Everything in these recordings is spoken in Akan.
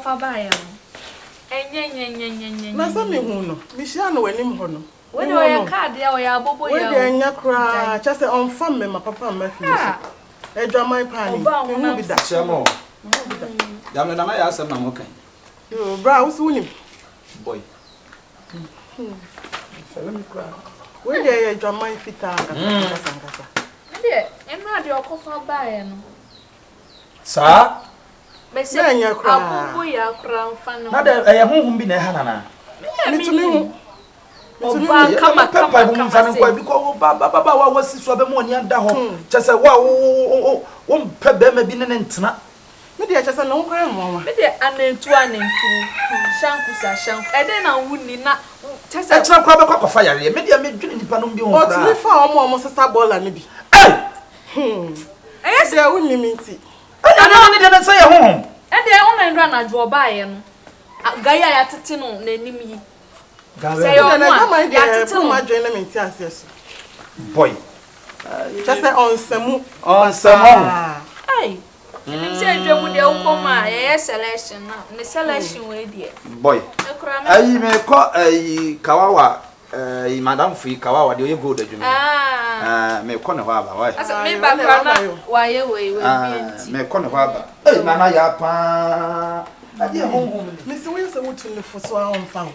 ɔkɔfa baeɛ no, ɛnyɛ nyɛ nyɛ nyɛ nyɛ Na sɛ nyɛ. mehu no, mehyiaa no w'anim hɔ no, Wei deɛ mehu ɔyɛ no. kaa deɛ ɔyɛ abobo Wei ya deɛ o. ɛnyɛ koraa, Gyae. kyerɛ sɛ ɔmfa mmɛma papa mma fie so. Ah! Adwaman paa ni, Ɔbaa mehu honam bi da. Hyɛ mo. Mehu bi da. Damle nana yɛ asɛm na mo kan. Yoo, bra, wo so wonim. Boy. Fɛlɛ mi koraa. Wei deɛ ɛyɛ adwaman fitaa ankasa ankasa ankasa. Me deɛ, ɛnora deɛ ɔkɔfa baeɛ no. Saa. Mese Na ɛnyɛ koraa. aboboyaa koraa mfa ne Na ho. dɛ ɛyɛ honhom bi na ɛha nana. Metumi hu. Metumi Ɔbaa hu. kama Pɛ kama mpaebɔ mu kama mfa no sei. nkɔ bi kɔ wo ba ba ba ba wa wasi so abɛmu ani ada hɔ. Kyɛ sɛ wo a wo wo wo wo mpɛ bɛrima bi ne ne ntena. Me deɛ kyɛ sɛ ne ho koraa yɛ nwanwa. Me deɛ anantuo anantuo, shanku sa shanku, ɛdɛn na wonni na kyɛ sɛ. Ɛkyena koraa bɛkɔ akɔfa yareɛ. Me deɛ medwene nipa nom bi ho koraa. Ɔtumi fa wɔn a wɔsesa bɔɔla no bi. Ei! Ɛyɛ sɛ. Deɛ wonnim nti. Ɛna nana ne deɛ no sɛ yɛ honhom. Ɛdeɛ ɔna nnora anadwo ɔbaeɛ no, guy a yɛatete no n'anim yi. Sɛ ɛyɛ Ɛdeɛ ɔno a, n'adwaman deɛ yɛatete ɛboro no. m'adwene ne me nteaseɛ so. Boy. Kyɛ sɛ ɔnsa mu Ɔnsa mu ɔho. basaa. Ei! Menim sɛ dwa mu deɛ wokɔ mu a yɛyɛ selection na ne selection wei deɛ. Boy. Me koraa me. Ayi mekɔ ayi kawawa ayi madamfo yi kawawa deɛ ɔyɛ gold adwuma yi. Ah. Ah mekɔ ne hɔ aba why. Asɛ me ba koraa na wayɛ wei wei bi nti. Mekɔ ne hɔ aba. Ei nana yaa paa. Ɛdeɛ honhom ni. Mese woyɛ sɛ wotu ne fo so a ɔmfa ho.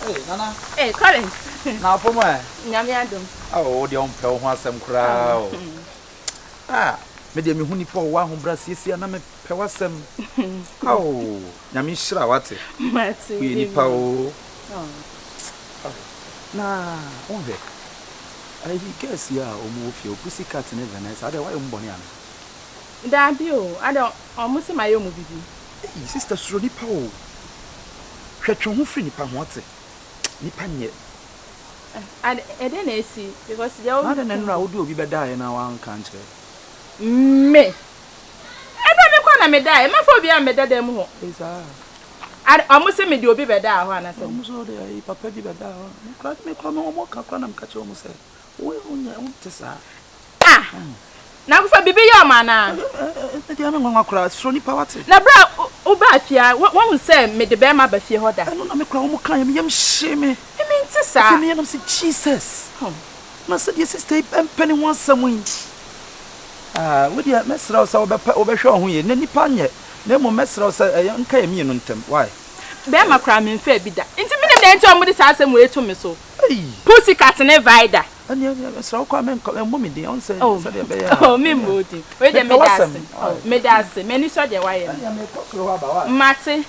Hey, Nana. Hey, Collins. Na afom ɛ. Nyame adom. Oh, wo deɛ wompɛ wo ho asɛm koraa o. Ah, me deɛ mehu nipa ɔwɔ ahobrɛ asiesie na mepɛ w'asɛm. Oh, Nyame nhyira wate. Mate. Woyɛ nipa o. Oh. Na wonhwɛ. Ayi girls yi a wɔn wɔ fie, Pussy Cat ne Vanessa, adɛ woayɛ wɔn bɔne ana? Daabi o, adɛ ɔmo se mayɛ ɔmo bibi. Ei sister suro nipa o. Hwɛ twe ho firi nipa ho wate. Nipa nyɛ. Ade ɛdɛn na asi because deɛ wo. Na adɛn na nnora wode obi bɛdaeɛ na wanka ankyerɛ. Me? Ɛberɛ me kɔ na medaeɛ, mɛfa obiara mmɛda dan mu hɔ. Ei saa. Ade ɔmo se mede obi bɛdaa hɔ anasɛ. Ɔmo se wode ayi papa bi bɛdaa hɔ. Me koraa me koraa ɔmo ka koraa na meka kyerɛ ɔmo sɛ wo wonyɛ wonte saa. Ah! Na Akufa, biribi yɛ wɔn anaa? Ɛdeɛ me nwanwa koraa, suro nipa wate. Na berɛ a wobaa fie ha, woahu sɛ mede barima aba fie hɔ da? Ɛno na me koraa wɔn kaeɛ, me yam hyee me. Me mente saa. Afei me yam sɛ Jesus, na sɛdeɛ sister yi mpɛ ne ho asɛm yi. Ah, wo deɛ mɛsrɛ wo sɛ wobɛpɛ, wobɛhwɛ wo ho yie. Na nipa nyɛ, na mmom mɛsrɛ wo sɛ ɛyɛ nka yɛn mmienu ntam, why? Barima koraa memfaa bi da. Nti menim deɛ nti a wɔde saa asɛm wei to me so. Ei! Pussycat ne Vida. Ɛnneɛ mesrɛ wo koraa menkɔ mmɔ me din ɔn sɛ Oh, sɛdeɛ ɛbɛyɛ a. oh, memmɔ wo din. Wei deɛ Mepɛ meda w'asɛm. ase. Oh, meda ase. M'ani sɔ deɛ woayɛ no. Ɛnneɛ mekɔ soro hɔ aba why? Mate.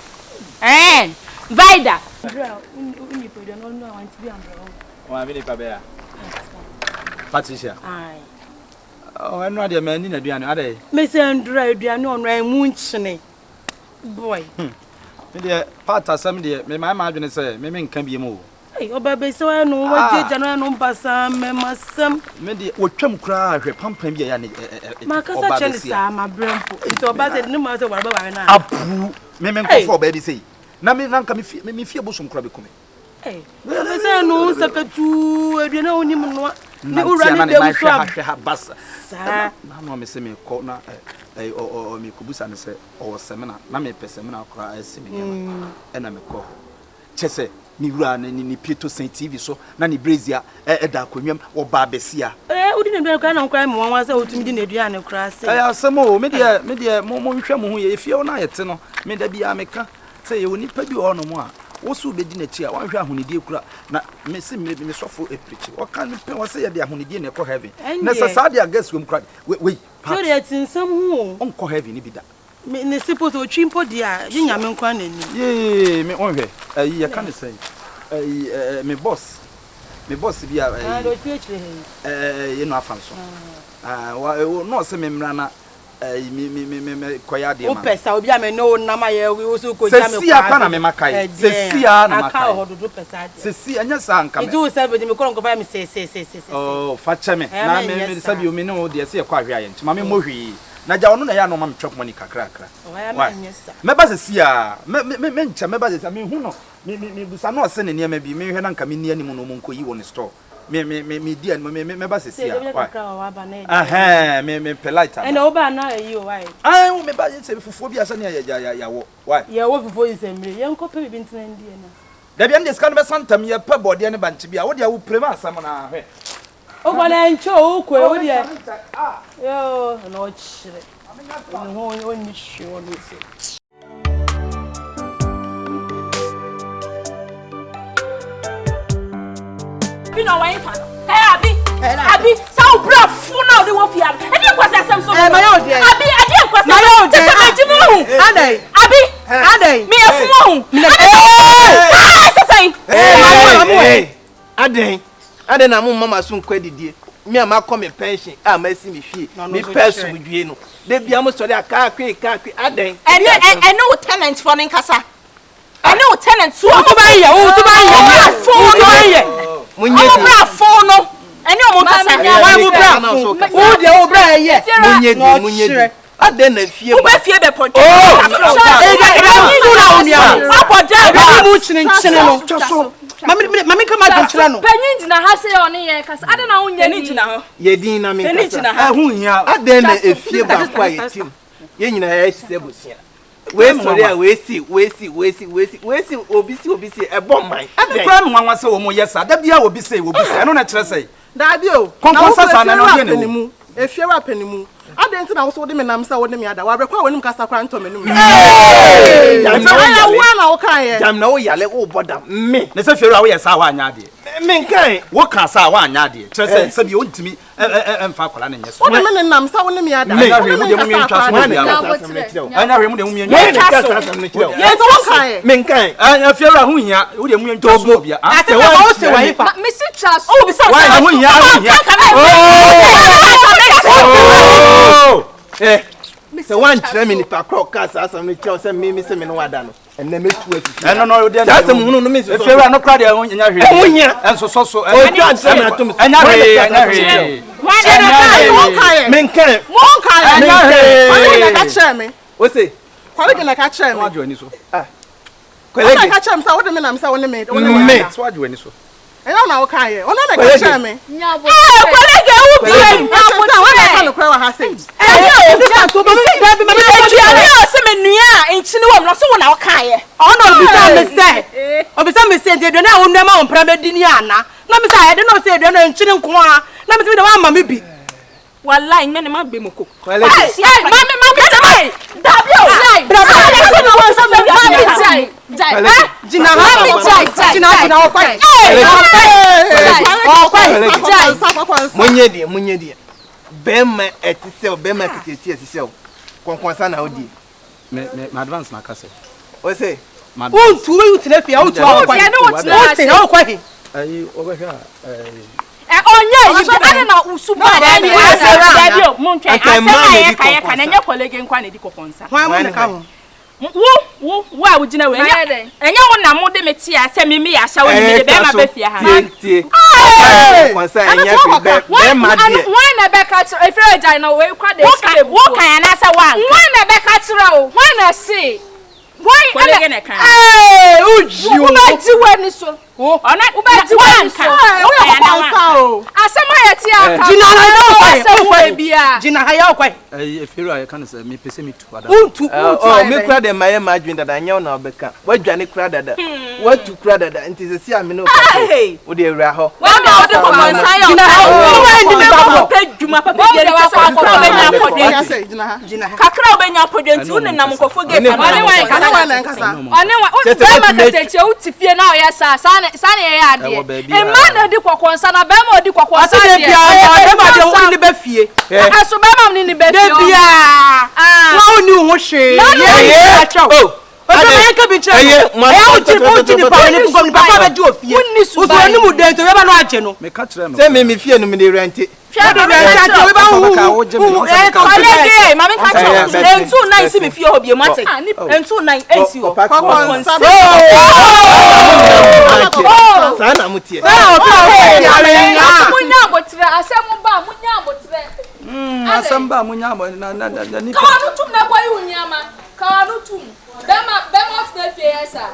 Ɛɛ, Vida. Berɛ a wo nipadua no ɔno a wante bi ambrɛ wo. Wɔn me nipa bɛyɛ a. Patricia. Aye. Oh, ɛno adeɛ manni n'aduane adɛ. Mese ndura aduane ɔno a emu nkyene. Boy. Hmm. Me deɛ part asɛm deɛ me maa m'adwene sɛ me menka biem o. Ei, ɔba bɛsɛ ɔyɛ no wagyagya no ɔyɛ no basaa mmɛmasɛm. Me deɛ wɔtwam koraa hwɛ pampan bi a ɛyɛ ne ɛ ɛ Makasa kyerɛ ne saa mabrɛ mpo nti ɔba sɛ ne ma sɛ ware bɛware no a. Apu me me nkɔfɔ ɔbaa bi sei na me na nka me fie me fie bosom koraa bɛku me. Ei, ɔbɛ sɛ no nsakatuu aduane a wonim noa ne wura na ne ne dɛm nan so hwɛ ha a. hwɛ ha basa. Saa. Na na me sɛ mekɔ na ɛ ɛ ɔ ɔ mekɔbusa no sɛ ɔwɔ sɛmina na mepɛ sɛmina koraa asi me nneɛma ɛna mekɔ hɔ. Kyerɛ sɛ, me wura ne ne pieto sɛn TV so na ne brezia da akonnwa mu, ɔbaa basia. Eh, wodi n'aduane koraa na wo koraa yɛ me nwanwa sɛ wotumi di n'aduane koraa sei. Ɛyɛ asɛm o, me deɛ, me deɛ, mo monhwɛ mo ho yie. Efie hɔ no a yɛte no, me da biara meka sɛ yɛwɔ nipa bi wɔ hɔnom a, wo so wobɛdi n'akyi a, woanhwɛ ahonidie kura. Na mese mmerɛ bi me sɔfo preachi, ɔka no pɛ, ɔse yɛde ahonidie na ɛkɔ heaven. Na sɛ Ɛndeɛ. saa deɛ a guess wom koraa de, wei, Sɛ wodeɛ ɛte nsɛm ho o. Ɔnkɔ heaven no bi da. Me ne se po sɛ otwi mpo deɛ a, gye Nyame nko ara na nim. Yee me wonhwɛ ɛyi yɛka ne sɛn ɛyi ɛɛ me boss me boss bi a ɛyi. Ah deɛ ɔte akyire ha yi. Ɛɛ yɛ no afa nso ah wa ɛwɔ na ɔsɛ me mmra na ɛyi me me me me me kɔyɛ adeɛ ma no. Wopɛ sa obi a me ne wo nam ayɛ wo so kɔ gya me Sɛsi a kora na me ma kae sɛsi a na ma Aka wɔ kae hɔ dodo pɛ saa deɛ. sɛsi ɛnyɛ saa nka me. Nti wo sɛ me kɔ nkɔfa yɛ me sɛsɛsɛsɛsɛ. Oh fa kyɛ me Ɛyɛ na ma me nyɛ me saa. sɛbi me ne wo deɛ sɛ yɛkɔ ahwɛ a yɛnkyɛ ma me mmɔ hwee. Na gya ɔno na ɛyɛ a na ɔma me chop money kakrakra. Why? Mɛba sɛsi a, mɛ mɛ mɛ nkyɛ mɛba sɛsi a, mehu no, me me mebusa na ɔse ne nneɛma bi, menhwɛ na nka menni anim na ɔmo nkɔyi wɔ ne store. Me me me me di anim me me mɛba sisi a. Why? Ɛhɛn me me pɛ light ana. Ɛna wo ba na ɛyi o why? Ayi wo me ba sɛ fufuo bi asɛ ne yɛ yɛ yɛ yɛwɔ why? Yɛwɔ fufuo yi sɛ mmire yɛn kɔ pɛ bibi ntena ndi ɛna. Dabi ɛnde sika no bɛsa ntɛm yɛ pɛ bɔdeɛ ne bankye bi a wo deɛ wo pire ma asɛm no ara hwɛ. Wokɔ na ɛnkyɛ o wokɔ yi wo deɛ yoo na ɔkyerɛ ne ho ɔnni hwee wɔ ne nsam. Abi na wɔn fa no. Ɛ abi abi sa wo bra fo na ɔde wɔ fia no. Ɛdi nkwasi asɛm so. Ɛ ma yɛ ɔdeɛ. Abi ɛdi nkwasi Ma yɛ asɛm. ɔdeɛ. Kyesɛ mɛ gyi mu hu. Adɛn. Abi. Adɛn. Mi yɛ fun hu. Ɛɛ sɛsɛn. Ee. Adɛn adɛn na momma m'aso nkɔ adidie me a makɔ me pension a masi me fie mepɛ asomdwie no da bia mosɔre a kaakwe kaakwe adɛn. Ɛne ɛne wo tenant fɔ ne nkasa ɛne wo tenant so Wo suban yɛ wo suban yɛ wo suban yɛ. Ɔmo bra fon no ɛne ɔmo nkasa. Wɔn mo bra fon wo deɛ wo bra yɛ. Monyɛ di monyɛ di adɛn na fie ba. Wobɛ fie bɛ pɔ dwa. Abɔ dɛ ɛbi mu kyenekyene no. Mami kama dwenkyerɛ no. Panyin gyina ha sɛ ɔne yɛn kasa adɛn na wonyɛ ni gyina hɔ. Yɛ din na menkasa. Ɛho hia. Adɛn na efie baako a yɛte mu yɛn nyinaa yɛhyɛ sɛ abusua. Wei sɔre a wei si wei si wei si wei si wei si obi si obi si ɛbɔ man. Ɛne koraa me nwanwa sɛ wɔn yɛ saa da biara obi sei obi sei ɛno na ɛkyerɛ sɛn. Daabi o, na wo Kɔnkɔnsa so saa na efie ɛno wura deɛ na pɛ ne ɛwɔ mu. mu, efie wura pɛ ne mu. Adɛn nti na wo so wode me nam sɛ wo ne me ada? W'abrɛ kɔ a w'anim kasa koraa ntɔ m'anim. Gyam na wo Ɛyɛ yale. wo ara na wokaeɛ. Gyam na wo yale wo bɔ dam me. Ne sɛ fiewura woyɛ saa a woanyɛ adeɛ. Menkae. Woka saa a woanyɛ adeɛ. Kyerɛ sɛ sɛbi wontumi mfa akwadaa no nyɛ so. Wode me nenam sɛ wo ne me ada. Me. Wo ne me nkasa koraa Hwan na da. ɛka saa asɛm no kyerɛ wo? Ɛnyɛ hwee mu deɛ mumie Hwan na ntwa ɛka saa asɛm no kyerɛ wo? Yɛn sɛ wokaeɛ. Menkae. Ɛnyɛ fiewura ho hia wo deɛ mumie ntwa so obia. Ase na wo se wɔ hefa. Mesi twa so. Oh, bisa Why ɛho hia ɛho hia. Oh! Eh, sɛ woankyerɛ me nipa korɔ ɔkaa saa asɛm no kyerɛ wo sɛ me me sɛ me ne wada no ɛnɛ mɛtu afifi Ɛno no deɛ saa asɛm hunu no me nsosɔ Efiewura no kora deɛ ɛho nyɛ hwee. Ɛho hia. Ɛnsosɔ so. Ɔtwa nkyerɛ me atom so. Ɛnyɛ hwee ɛnyɛ hwee. Kyerɛ kaeɛ, wokaeɛ. Menkae. Wokaeɛ. Ɛnyɛ hwee. Kwame na ɛka kyerɛɛ me. Wo se? Kwame na ɛka kyerɛɛ me. Wagye w'ani so. Ah. Ɔno na ɛka kyerɛɛ me sɛ wode me nam sɛ wo ne me wo ne me ada. So wagye w'ani so. Ɛnyɛ wo na wokaeɛ. Ɔno na ɛka kyerɛɛ me. Kwalege wo bie. Ɛkyerɛ sɛ wɔn na ɛka nokorɛ wɔ ha sei. Ɛnyɛ o. Aduane a ɔsɛ me nua a nkyene wɔ mu no ɔsɛ wo na wokaeɛ. Ɔno obisa me sɛ obisa me sɛ nti aduane a wonua ma wo mpra bɛdi ni ana? Na me sɛ ayɛ de na ɔsɛ aduane no nkyene nko ara. Na me sɛ me de wamma me bi. Wallahi mene ma gbe moko. Kwalege. Hey, hey, mami, mami, jai. Dabi o. Jai. Mami, jai. Jai. Kwalege. Gyina ha. Mami, jai, jai. Gyina gyina ɔkwan. Jai. Ɔkwan. Jai. Monyɛ deɛ monyɛ deɛ bɛrima ɛte sɛ wo bɛrima ketewa ɛte sɛ wo kɔnkɔnsa na wodie. Me me me advance na kasa. Wo se. Wontu wo tena fie wotu ɔkwan. Wo deɛ ne wo tena Wote ɔkwan he. Ayi wɔbɛhwɛ a ɛɛ. Ɛ ɔnyɛ yi bi ade na usu ba Dabi ɛnyɛ o, dabi o, montwɛn. Anka Asɛm mmaa a na ɛdi yɛka yɛka no kɔnkɔnsa. ɛnyɛ Kwalege nko ara na ɛdi kɔkɔnsa. Hwan mu na ka ho? Wo, wo, wo a wogyina wei, Mayɛ ɛnyɛ, dɛn? ɛnyɛ wo na mode me tea sɛ me meyɛ ahyɛwo ne mede bɛrima so ba fie ha. tie tie. Kɔnkɔnsa ɛnyɛ hwee bɛ bɛrima deɛ. Wɔn na ɛbɛka kyerɛ efiri agya na wei kora de Wo esi ka, ebufuo. wo kan anaasɛ woanka? Wɔn na ɛbɛka kyerɛ o wɔn na ɛse wɔn Kwalege na ɛka. Ee, wogyi wo. Wobɛgye w'ani so. Ɔno, Wobɛgye w'ani so. woanka. Wo Woyɛ kan anaa kɔkɔnsa woanka? o. Asɛm a yɛte aka. Gyina ha yɛ ɔkwan. Asɛm wɔ bia. Gyina ha yɛ ɔkwan. Ɛyi efiewura yɛka no sɛ mepɛ sɛ metu ada. Wontu wontu Ɔ ayɛ me dɛn? kura deɛ mayɛ m'adwene dada nyɛ wo na wobɛka wadwane kura dada watu kura dada nti sɛsi a me ne wo kasa yi wo deɛ wura hɔ. Wɔn na wɔde kɔkɔnsa yɛ Gyina ha. ɔkwan. Wo ndi nipa borɔ. Pɛ dwuma papa bi ɛde kyɛ sɛ kakra wobɛnya akɔdwe nti. Gyina ha. Gyina ha. Kakra wobɛnya akɔdwe nti wo nenam nkɔfo gate ano Ɔne na wɔn nkɔkɔnsa kasa. Ɔne wɔn na nkasa. Ɔne wɔn Kyɛ sɛ bɛrima woatumi katakyie wo te fie na ɔyɛ saa saa na saa na yɛyɛ adeɛ. Ɛwɔ baabi a- Mmaa na odi kɔkɔnsa na bɛrima odi kɔkɔnsa Ɔse da deɛ. biara Ɔyɛ bɛrima deɛ bɛrima wo ne bɛ fie. Ɛso bɛrima ne ne bɛ Da fie. biara. Ah. Wo a wonni wo ho hwee. Na Yɛ na- yɛ akyerɛ wo. Oh, Ɔsɛ adɛn? ma yɛnka bi nkyerɛ no. Ɛyɛ, ma- Ɛyɛ wogye wogye nipa wɔ ne nipa kɔ abɛgye wɔ fie. Wonni Wo so suban. anim dɛn nti wobɛba no agye no. Meka kyerɛ no. Sɛ me me fie no mede rɛnte. Hwɛ, Wode ma rɛnte menka agye kyerɛ wo. wobɛba Ɔsɛ bɛka wo wogye me, wo ɔsɛ ɛyɛ bɛka sɛ wogye me. Kwalege, ma menka kyerɛ wo. Ɛyɛ, bɛte, Ɛntu nan si me bɛte. fie hɔ bio, moate? Ɛntu nan ɛnsi hɔ. Kɔkɔnsa. Saa na moteɛ. Sɛ ɔfɛ ɔfɛ yare Asɛm munya abotrɛ asɛm ba munya abotrɛ. Asɛm ba munya abɔ na na na nipa. Kawa no tum na kɔyi wo nneɛma. Kawa no tum. Bɛrima bɛrima ɔtena fie yɛ saa.